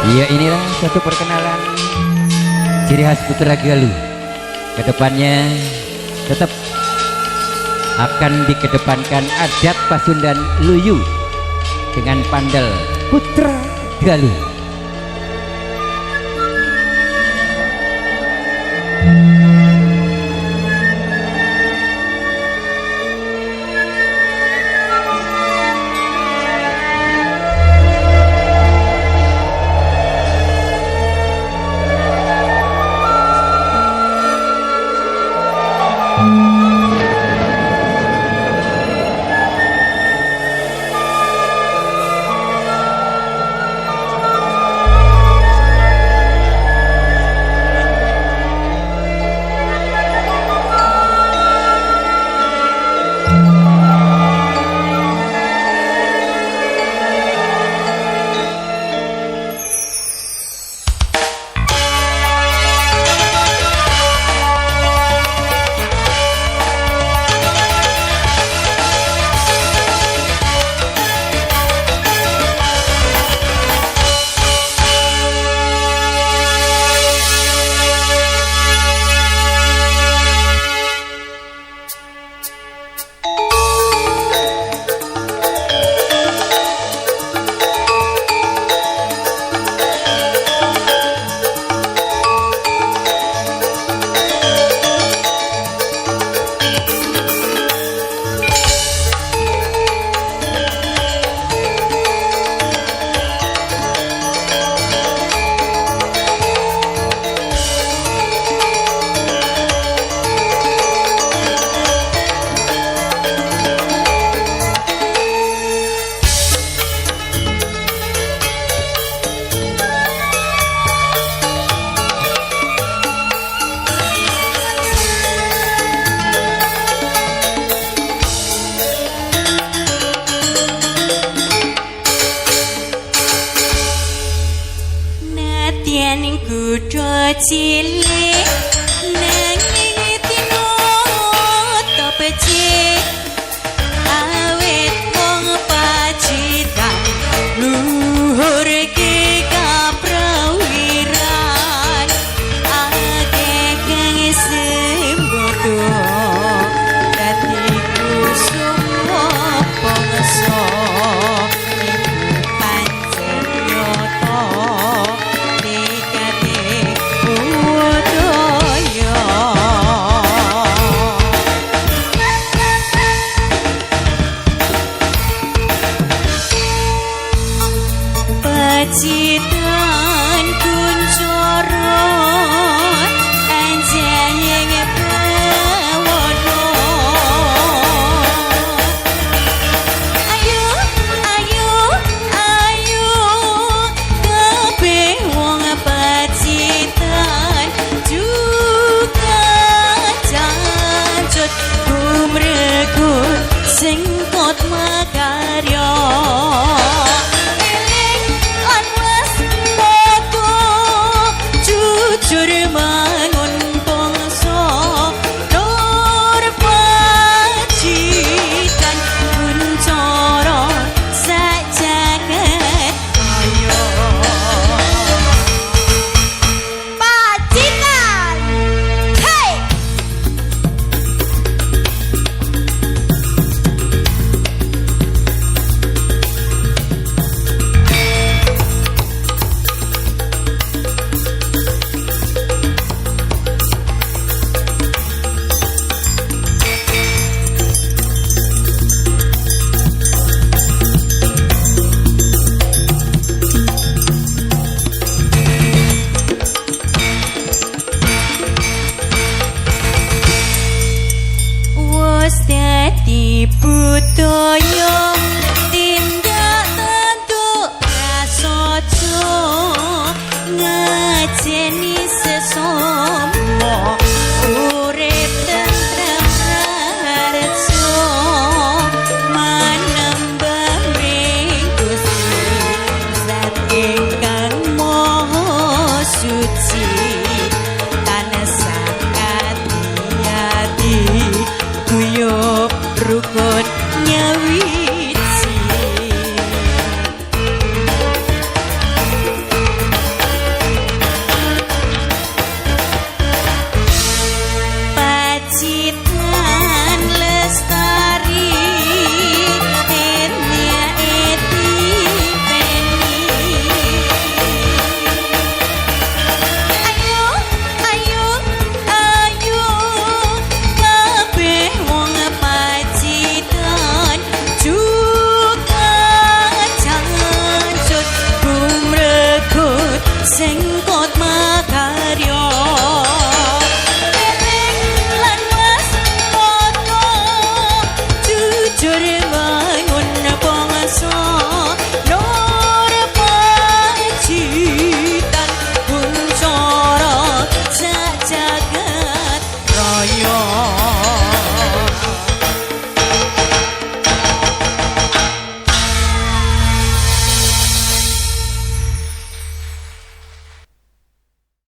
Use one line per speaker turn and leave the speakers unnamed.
Ya, inilah satu perkenalan ciri khas Putra Galuh. Kedepannya tetap akan dikedepankan adat Pasundan Luyu dengan pandel Putra Galuh.
Kutha cilik nanging tinata becik awit wong Pacitan luhur ki kaprawiran akeh kang sembodo dadi kusuma bangsa iku pancen nyata. Pacitan kuncara anjayeng bawono. Ayo ayo ayo kabeh wong Pacitan juga jacut gumregut sing kot makarya. Jujur mangun bangsa nur Pacitan kuncara sak jagat kaya. Pacitan, hey! Wis dadi budaya.